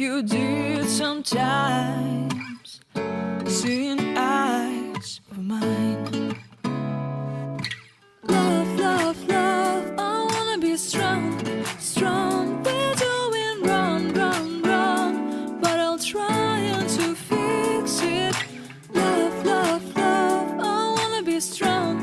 you did sometimes. Seeing eyes of mine. Love, love, love. I wanna be strong, strong. We're doing wrong, wrong, wrong. But I'll try and to fix it. Love, love, love. I wanna be strong,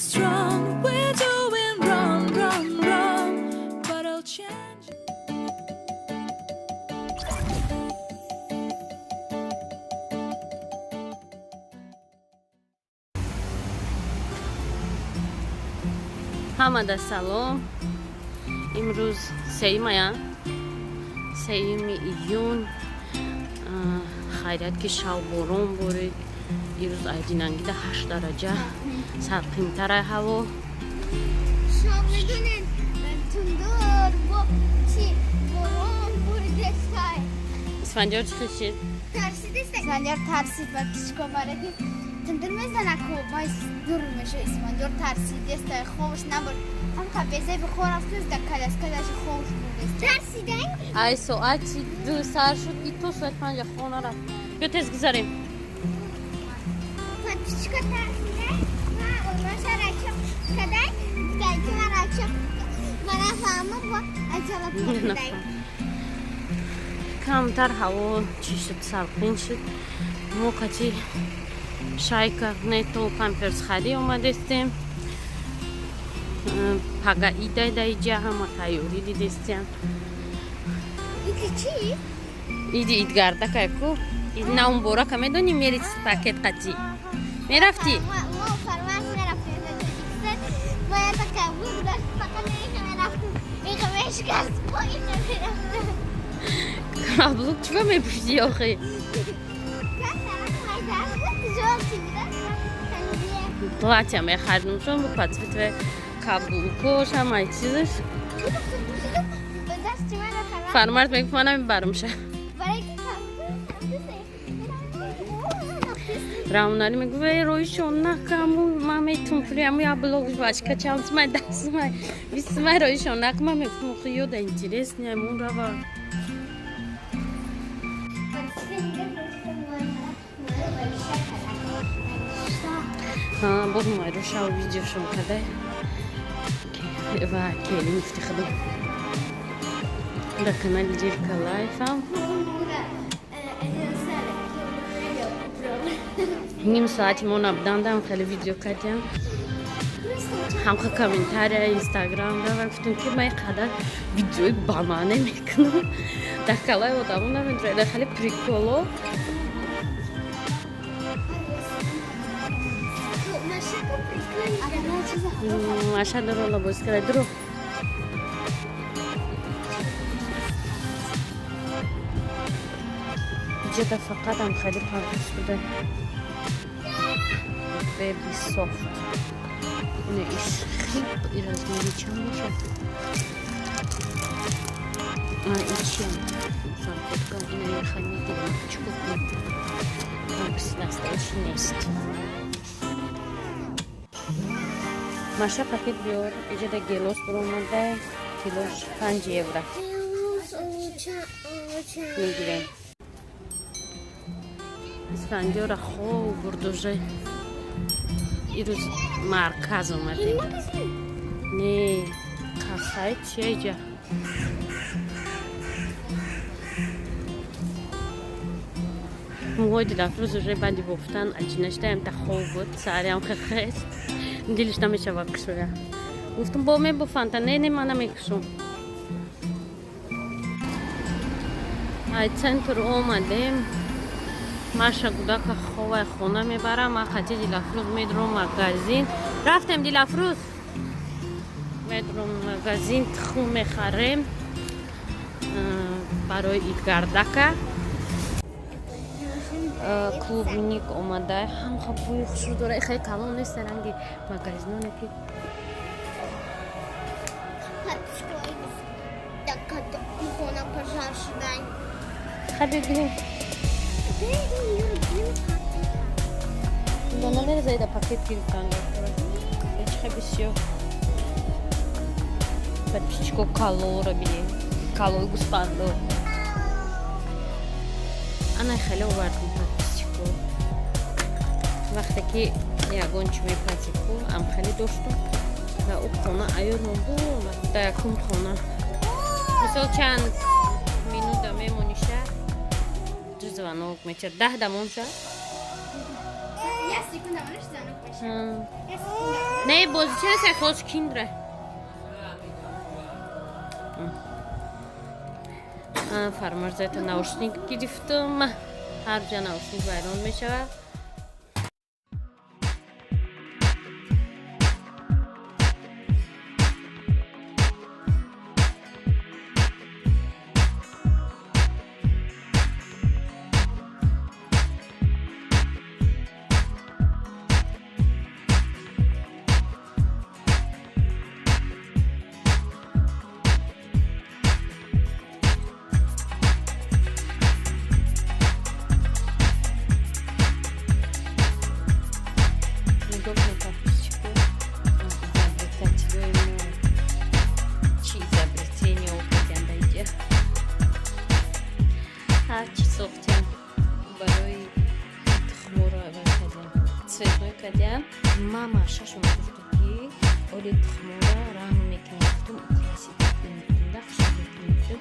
strong. We're doing wrong, wrong, wrong. But I'll change. Ҳамада салом. Имрӯз сеюмая, 3 июн. Хайрият, ки шав борон борид. Ирӯз айдинангида 8 дараҷа сарқимтарай ҳаво. Шом медонем, тундур бо чи борон буридестай. Исфандиёр чӣ хел шид? Тарсидестай. Исфандиёр тарсид ва кичко баради тундур мезана ку май дур меша. Исфандиёр тарсидестай, хобш набурд. Ҳамқа безай бихор рафтуз да коляска даши хобш бурдестай. Тарсидай? Ай соати 2 сар шуд и то соати 5 хона рафт. Биё, тез гузарем. Подписчика тарсидай. Ма онаша рачо кадай. Гуфтай ки ма рачо мана фаҳма бо аҷала пурдай. Камтар ҳаво чӣ шуд, салқин шуд. Мо кати шайка нето памперс харӣ омадестем. Пага идай, да иҷа ҳама тайёрӣ дидестем. Ики чи? Иди идгардакай ку наумборака медонӣ, мери пакет қатӣ мерафтӣ. Мо фармаш мерафтем дар Тоҷикистон. Мо ята кабуд дошт, фақат иха мерафтем. Иха мешикаст, бо иха мерафтем. Каблук чиба мепӯшӣ охи? Платья мехаридум шон бо цвети каблукош, ҳамаи чизаш. Фармард мегуфт, ман намебарумша. Равнали мегуфт, эй, роишон накаму, ман метум пули аму я блог бачка чанд сумай, 10 сумай, 20 сумай роишон нак. Ман мегуфтум, охи, ёда интересный мон рава. Боз майро шав видеошон кадай ва келин гуфти худо дар канали Ҷирка Лайфам ним соати мо набудандам, хеле видео кардям, ҳамха комментария Инстаграм ва гуфтам, ки ман қадар видеои бамаъне мекунам, дар калаи одамо намедурад, хеле приколо. Маша дурола боз кара дуро. Иҷода фақатам хеле памперс буда. Baby Soft. Ине иш хип и размери чанд бошад? А, ичиам. Салфетка ина мехай мегирам. Чӣ кунем? Памперс настоящий нест. Маша, пакет биёр. Иҷода гелос буромада, килош 5 евро. Мегирем. Исфандиёра хоб бурдуже. Ирӯз марказ омадем. Не, кафаи чия иҷа? Мӯҳои Дилафрӯз уже баъди бофтан аҷинаштаям та хоб буд, саҳариам хест. Дилиш намешава кушоя. Гуфтум, бо мебофанта, не, не, ман намекушом. Ай центр омадем. Маша гудака ховай хона мебарам, ма хати Дилафрӯз медром магазин. Рафтем, Дилафрӯз. Медром магазин, тухм мехарем барои идгардака. Клубник омада, ҳамха бӯи хушрӯ дора. Хеле калон нест, ранги магазиноне ки. Подписчикои хона пожар шудан. Хай, бигирем. Дона мерезаида пакет гирифтан. Ҳеч хай бисёр. Подписчико, калора бинем. Калои гӯсфандо. Мана хеле овардам, подписчико. Вақте ки ягон чӣ мепазику, ам хеле доштум ва ӯ хона аёдам буромад. Дар якум хона, мисол, чанд минута мемониша, ду звонок меча, 10 дамонша. Як секунда манаш звонок меша. Як секунда. Не, бозича сахош киндра. Фармарзайта наушник гирифтам. Ҳар ҷа наушник вайрон мешавад. Нигоҳ кунед, подписчико, изобретателёи мо чӣ изобретение окардиан дар иҷа. Ҳар чӣ сохтиан, барои тухморо ва кардиан, цветной кардиан. Мама шашум гуфту, ки оли тухмора ранг мекунем. Гуфтум, украсить мекунем, дахш мекунем, гуфтум.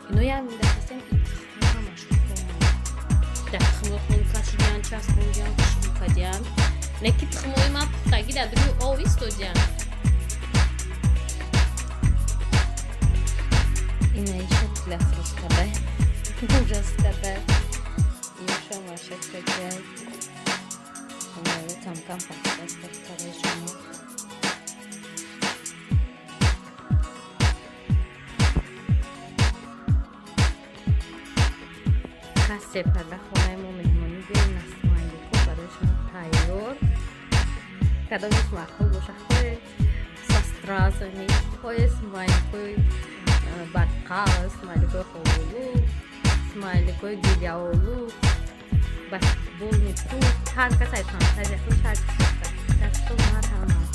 Ино як муддат ҳастем, ин тухмо ҳамаш хун. Дар тухмо хун кашидиан, часпондиан, хушбӯ кардиан. Леки тухмои ман пухтагӣ дар рӯи ов истодиан. Инаиша дилафрӯз карда, ужас карда. Иша маша карда. Камкам пахтаст карда шумо. Касе парда хонаи мо меҳмонӣ биён, насмайлико барои шумо тайёр. Кадомиш маъқул боша, хоҳе со стразами, хоҳе смайликои барқа, смайликои хоболу, смайликои гиряолу, баскетболни туп, ҳар кас ай фантазия худ ҳар чиз сохта. Так что марҳамат.